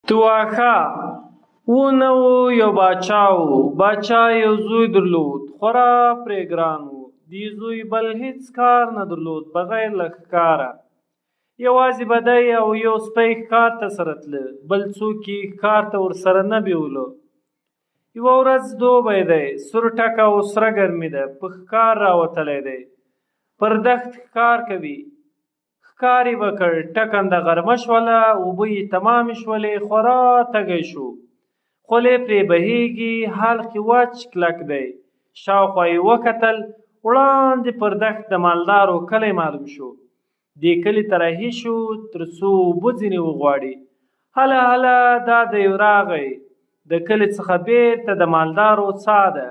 تواښه و نه و یو باچا و. باچا یو زوی درلود، خورا پرې ګران و. دې زوی بل هېڅ کار نه درلود بغیر له ښکاره. یوازې به دی او یو سپی ښکار ته سره تله، بل څوک یې ښکار ته ورسره نه بیولو. یوه ورځ دوبی دی، سور ټکه او سره ګرمي ده، په ښکار راوتلی دی. پر دښت ښکار کوي. ښکار یې وکړ، ټکنده غرمه شوله، اوبه یې تمامې شولې، خورا تږی شو. خولې پرې بهېږي، حلق یې وچ کلک دی. شاوخوا یې وکتل، وړاندې پر دښت د مالدارو کلی معلوم شو. دې کلي ته رهي شو تر څو اوبه ځینې وغواړي. هله هله دا دی راغی. د کلي څخه بېرته د مالدارو څاه ده.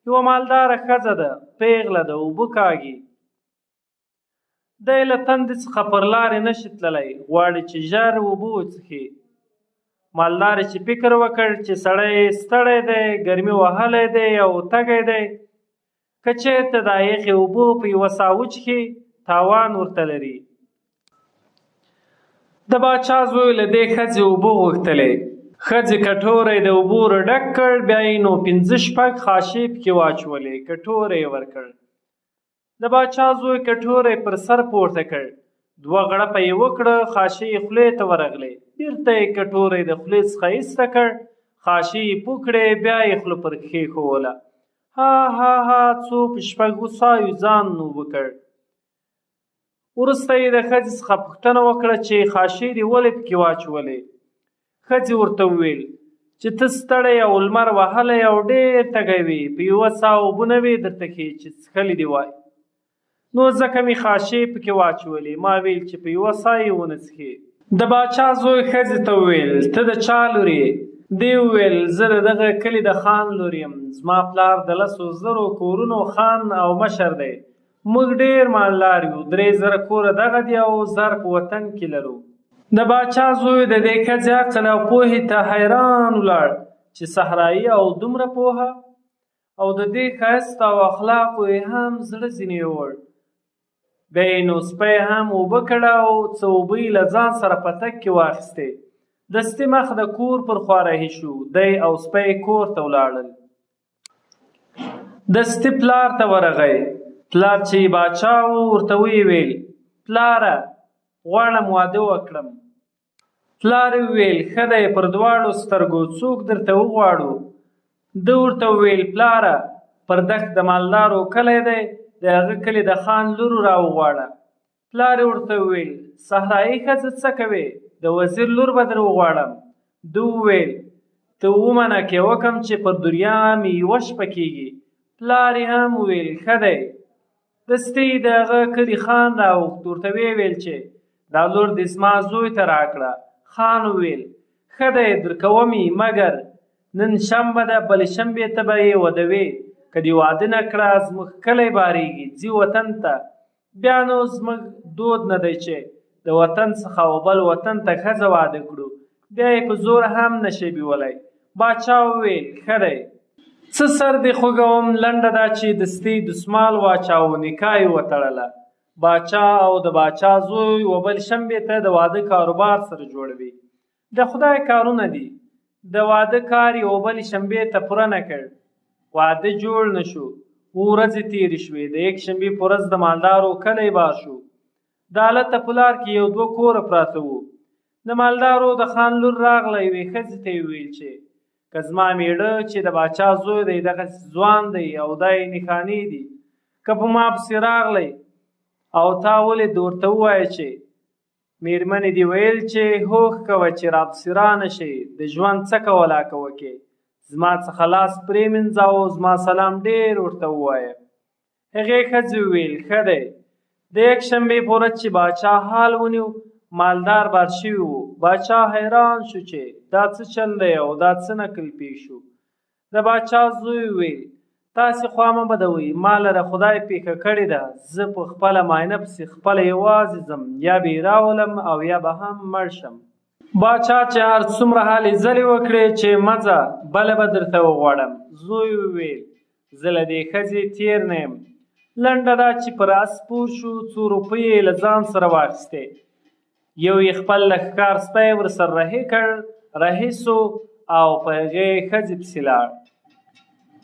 یوه مالداره ښځه ده، پېغله ده، اوبه کاږي. دی له تندې څخه پر لارې نه شي تللی، غواړي چې ژر اوبه وڅښي. مالدارې چې فکر وکړ چې سړی ستړی دی، ګرمي وهلی دی او تږی دی، که چېرته دا یخې اوبه په یوه سا وچښي، تاوان ورته لري. د باچا زوی له دې ښځې اوبه غوښتلې. ښځې کټوری د اوبو ور ډک کړ، بیا یې نو پنځه شپږ خاشې پکې واچولې، کټوری یې ورکړ. د باچا زوی کټوری پر سر پورته کړ، دوه غړپه یې وکړه، خاشې یې خولې ته ورغلې. بېرته یې کټوری د خولې څخه ایسته کړ، خاشې یې پو کړې، بیا یې خوله پر کښېښووله. ها ها ها، څو په شپږو سایو ځان اوبه کړ. وروسته یې د ښځې څخه پوښتنه وکړه چې خاشې دې ولې پکې واچولې؟ ښځې ورته وویل چې ته ستړی او لمر وهلی او ډېر تږی وې، په یوه سا اوبه نه وې درته ښې چې څښلې دې وای، نو ځکه مې خاشې پکې واچولې، ما ویل چې په یوه سا یې ونه څښې. د باچا زوی ښځې ته وویل ته د چا لور یې؟ دې وویل زه د دغه کلي د خان لور یم، زما پلار د 10,000 کورونو خان او مشر دی، موږ ډېر مالدار یو، 3000 کوره دغه دي او زر په وطن کې لرو. د باچا زوی د دې ښځې عقل او پوهې ته حیران ولاړ چې صحرایي او دومره پوهه، او د دې ښایست او اخلاقو یې هم زړه ځینې یووړ. بیا یې نو سپی هم اوبه کړ او څه اوبه یې له ځان سره په تګ کې واخیستې. دستي مخ د کور پر خوا رهي شو، دی او سپی کور ته ولاړل. دستي پلار ته ورغی. پلار چې یې باچا و، ورته ویې ویل پلاره غواړم واده وکړم. پلار یې وویل ښه دی پر دواړو سترګو، څوک درته وغواړو؟ ده ورته وویل پلاره پر دښت د مالدارو کلی دی، د هغه کلي د خان لور راوغواړه. پلار یې ورته وویل صحرایي ښځه څه کوې، د وزیر لور به در وغواړم. ده وویل ته ومنه که وکم چې پر دنیا مې یوه شپه کېږي. پلار یې هم وویل ښه دی. دستي د هغه کلي خان راوغوښت، ورته ویې ویل چې دا لور دې زما زوی ته راکړه. خان وویل ښه دی درکوم یې، مګر نن شنبه ده، بلې شنبې ته به یې ودوې، که دې واده نه کړه زموږ کلی بارېږي، ځي وطن ته. بیا نو زموږ دود نه دی چې د وطن څخه و بل وطن ته ښځه واده کړو، بیا یې په زور هم نه شې بیولی. باچا وویل ښه دی. څه سر دې خوږوم، لنډه دا چې دستي دسمال واچاوه، نکاح یې وتړله. باچا او د باچا زوی و بل شنبې ته د واده کاروبار سره جوړوي. د خدای کارونه دي، د واده کار یې و بلې شنبې ته پوره نه کړ، واده جوړ نه شو. اووه ورځې تېرې شوې، د یکشنبې په ورځ د مالدارو کلی بار شو. د هلته په لار کې یو دوه کوره پراته وو. د مالدارو د خان لور راغله، یوې ښځې ته یې وویل چې که زما مېړه چې د باچا زوی دی دغسې ځوان دی او دا یې نښانې دي، که په ما پسې راغلی او تا ولید، ورته ووایه چې مېرمنې دې ویل چې هوښ کوه چې راپسې رانه شې، د ژوند څه کوه لا کوه کې زما څخه لاس پرېمنځه او زما سلام ډېر ورته ووایه. هغې ښځې وویل ښه دی. د یکشنبې په ورځ چې باچا حال ونیو، مالدار بار شوي وو. باچا حیران شو چې دا څه چل دی او دا څه نکل پېښ شو. د باچا زوی وویل تاسې خوا مه بدوئ، ما لره خدای پېښه کړې ده، زه په خپله ماینه پسې خپله یوازې ځم، یا به یې راولم او یا به هم مړ شم. باچا چې هر څومره هلې ځلې وکړې چې مه ځه، بله به درته وغواړم، زوی وویل زه له دې ښځې تېر نه یم. لنډه دا چې پر اس سپور شو، څو روپۍ یې له ځان سره واخیستې، یو یې خپل د ښکار سپی ورسره رهي کړ، رهي سو او په هغې ښځې پسې لاړ.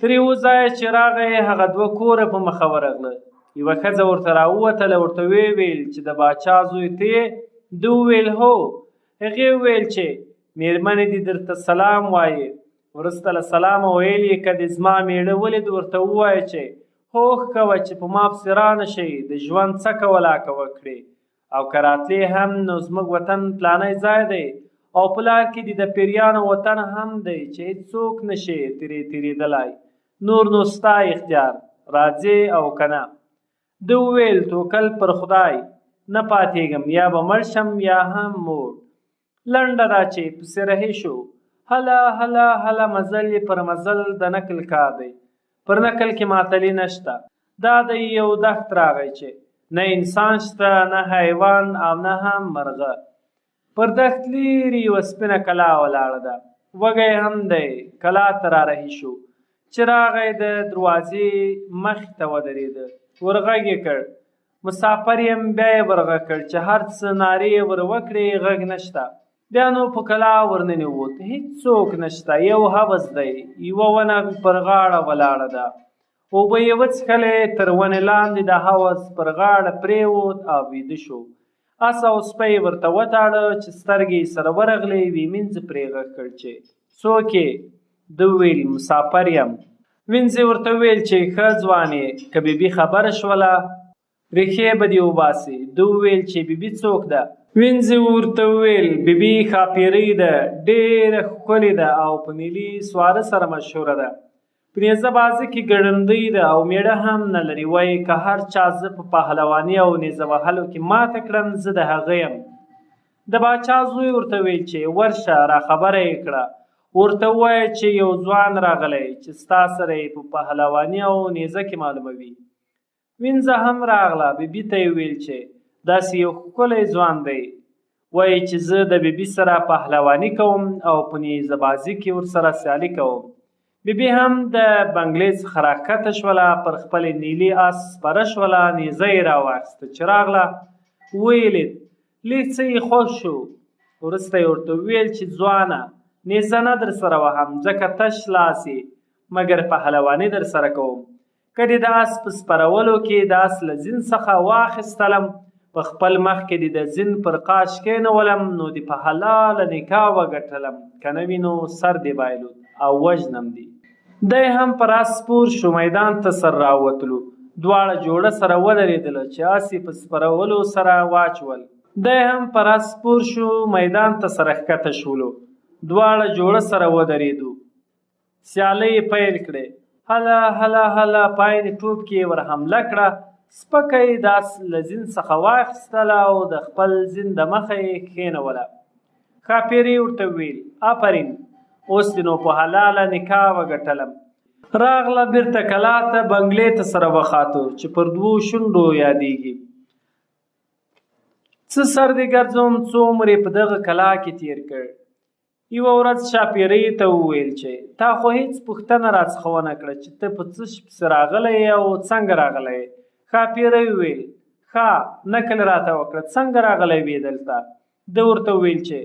تر یوه ځایه چې راغی، هغه دوه کوره په مخه ورغله. یوه ښځه ورته راووتله، ورته ویې ویل چې د باچا زوی ته یې؟ ده وویل هو. هغې وویل چې مېرمنې دې درته سلام وایي. وروسته له سلامه ویل یې که دې زما مېړه ولید ورته ووایه چې هوښ کوه چې په ما پسې رانه شي، د ژوند څکه ولاکه وکړې، او که راتلې هم نو زموږ وطن پلانی ځای دی او په لار کې دې د پیریانو وطن هم دی چې هیڅوک نه شي ترې تېرېدلای، نور نو ستا اختیار، راځې او که نه؟ ده وویل توکل پر خدای، نه پاتېږم، یا به مړ شم یا هم موړ. لنډه دا چې پسې رهي شو. هله هله هله مزل یې پر مزل د نکل کار دی. پر نکل کې معطلي نشته. دا دی یو دښت راغی چې نه انسان شته، نه حیوان او نه هم مرغه. پر دښت لیرې یوه سپینه کلا ولاړه ده. وږی هم دی، کلا ته رارهي شو. چې راغی د دروازې مخې ته ودرېده. ورغږ یې کړ، مسافر یم. بیا یې ورغږ کړ، چې هر څه نارې یې ور وکړې غږ نشته. بیا نو په کلا ورننوت، هیڅوک نشته، یو حوض دی، یوه ونه پر غاړه ولاړه ده. اوبه یې وڅښلې، تر ونې لاندې د حوض پر غاړه پرېوت او ویده شو. اس او سپی یې ورته وتاړه، چې سترګې یې سره ورغلې، یوې مینځې پرې غږ کړ چې څوک یې؟ ده وویل مسافر یم. وینځې ورته وویل چې ښه ځوان یې، که بیبي خبره شوله ریښې به دې وباسي. ده وویل چې بیبي څوک ده؟ وینځې ورته وویل بیبي ښاپېرۍ ده، ډېره ښکلې ده او په نیلي سواره سره مشهوره ده. په نیزه بازي کې ګړندۍ ده او مېړه هم نه لري. وایي که هر چا زه په پهلواني او نیزه وهلو کې ماته کړم، زه د هغه یم. د باچا زوی ورته ویل چې ورشه راخبره یې کړه، ورته ووایه چې یو ځوان راغلی چې ستا سره یې په پهلواني او نیزه کې معلوموي. وینځه هم راغله، بیبي ته یې وویل چې داسې یو ښکلی ځوان دی، وایي چې زه د بیبي سره پهلواني کوم او په نیزه بازي کې ورسره سیالي کوم. بیبي هم د بنګلې څخه راښکته شوله، پر خپل نیلي اس سپره شوله، نیزه یې راواخیسته. چې راغله ویې لید، لږ څه یې خوښ شو. وروسته یې ورته وویل چې ځوانه، نیزه نه درسره وهم، ځکه تش لاس یې، مګر پهلواني درسره کوم. که دې د اس په سپرولو کې د اس له زین څخه واخیستلم، په خپل مخ کې دې د زین پر قاش کېنولم، نو دې په حلاله نکاح وګټلم، که نه وي نو سر دې بایلود او وژنم دې. دی هم پر اس سپور شو، میدان ته سره راووتلو. دواړه جوړه سره ودرېدله، چې اس یې په سپرولو سره واچول. دی هم پر اس سپور شو، میدان ته سره ښکته شولو. دواړه جوړه سره ودرېدو. سیالۍ یې پیل کړې. هله هله هله په عین ټوپ کې یې ور حمله کړه. سپکه یې د اس له زین څخه واخیستله او د خپل زین د مخه یې کښېنوله. ښاپېرۍ ورته وویل آفرین، اوس دې نو په حلاله نکاح وګټلم. راغله بیرته کلا ته، بنګلې ته سره وخاتو چې پر دوو شونډو یادېږي. څه سر دې ګرځوم، څو عمر یې په دغه کلا کې تېر کړ. یوه ورځ شاپېرۍ ته وویل چې تا خو هېڅ پوښتنه راڅخه ونه کړه چې ته په څه شي پسې راغلی یې او څنګه راغلی یې؟ ښاپېرۍ وویل ښه نکل راته وکړه، څنګه راغلی وې دلته؟ ده ورته وویل چې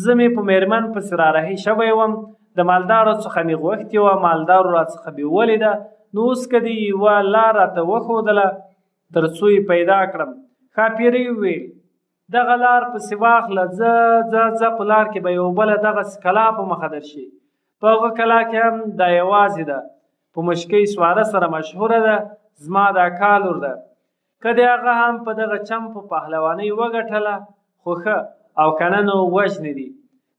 زه مې په مېرمن پسې رارهي شوی وم، د مالدارو څخه مې غوښتې وه، مالدارو راڅخه بیولې ده، نو اوس که دې یوه لار راته وښودله تر څو یې پیدا کړم. ښاپېرۍ وویل دغه لار پسې واخله، ځه ځه ځه، په لار کې به یوه بله دغسې کلا په مخه درشي. په هغه کلا کې هم دا یوازې ده، په مشکۍ سواره سره مشهوره ده، زما د اکا لور ده. که دې هغه هم په دغه چم په پهلوانۍ وګټله خو ښه، او که نه نو وژنې دي.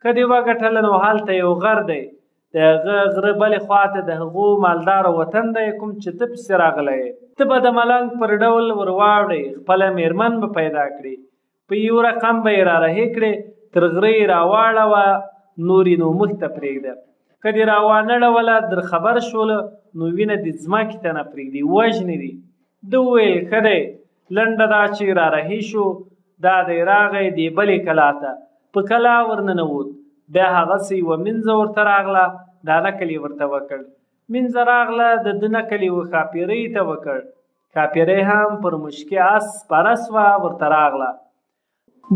که دې وګټله نو هلته یو غر دی، د هغه غره بلې خوا ته د هغو مالدارو وطن دی کوم چې ته پسې راغلی یې. ته به د ملنګ پر ډول ور واوړې، خپله مېرمن به پیدا کړې، په یو رقم به یې رارهي کړې، تر غره یې راواړوه، نور یې نو موږ ته پرېږده. که دې راوانه ړوله، در خبر شولو، نو وینه دې ځمکې ته نه پرېږدي، وژني دي. ده وویل ښه دی. لنډه دا چې رارهي شو، دا دی راغی دې بلې کلا ته، په کلا ورننووت. بیا هغسې یوه مینځه ورته راغله، دا نکل یې ورته وکړ. مینځه راغله، د ده نکل یې و ښاپېرۍ ته وکړ. ښاپېرۍ هم پر مشکي اس سپره سوه، ورته راغله.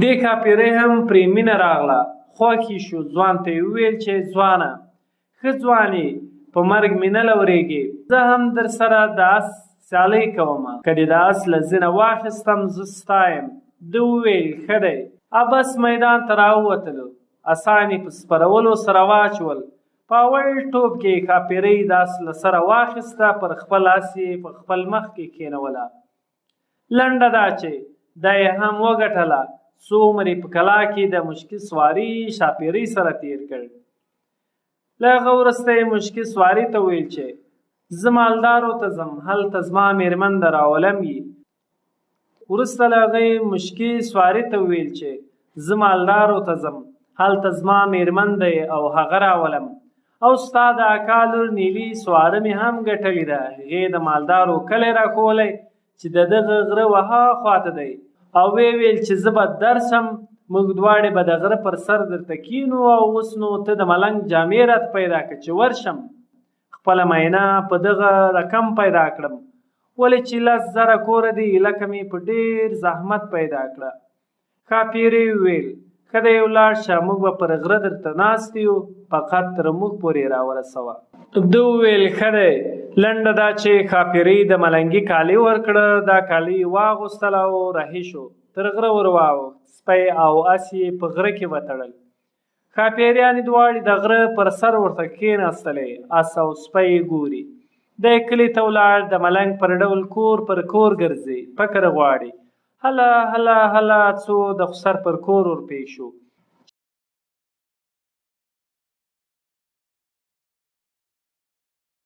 دې ښاپېرۍ هم پرې مینه راغله، خوښ یې شو، ځوان ته یې وویل چې ځوانه ښه ځوان یې، په مرګ مې نه لورېږې، زه هم درسره د اس سیالۍ کوم، که دې د اس له زینه واخیستم زه ستا یم. ده وویل ښه دی. ابس میدان ته راووتلو، اسان یې په سپرولو سره واچول، په اول ټوپ کې یې ښاپېرۍ د اس له سره واخیسته، پر خپل اس یې په خپل مخ کې کښېنوله. لنډه دا چې دا یې هم وګټله، څو عمر یې په کلا کې د مشکي سواري ښاپېرۍ سره تېر کړ. له هغه وروسته یې مشکي سواري ته وویل چې زه مالدارو ته ځم، هلته زما مېرمن ده راولم یې. وروسته له هغه یې مشکي سواري ته وویل چې زه مالدارو ته ځم، هلته زما مېرمن دی او هغه راولم. او ستا د اکا لور نیلي سواره مې هم ګټلې ده، هغې د مالدارو کلی راښوولی چې د دغه غره وها خواته دی او ویې ویل چې زه به درشم، موږ دواړې به د غره پر سر درته کینو او اوس نو ته د ملنګ جامې راته پیدا که چې ورشم خپله ماینه په دغه رقم پیدا کړم، ولې چې 10,000 کوره دی لکه مې په ډېر زحمت پیدا کړه. ښاپېرۍ وویل ښه دی ولاړ شه، موږ به پر غره درته ناست یو، فقط تر موږ پورې راورسوه. ده وویل ښه دی. لنډه دا چې ښاپېرۍ د ملنګي کالي ورکړه، دا کالي یې واغوستل او رهي شو، تر غره ور واوښت، سپی او اس یې په غره کې وتړل. ښاپېریانې دواړې د غره پر سر ورته کښېناستلې، اس او سپی یې ګوري. دی کلي ته ولاړ، د ملنګ پر ډول کور پر کور ګرځي، پکر غواړي. هله هله هله څو د خسر پر کور ور پېښ شو.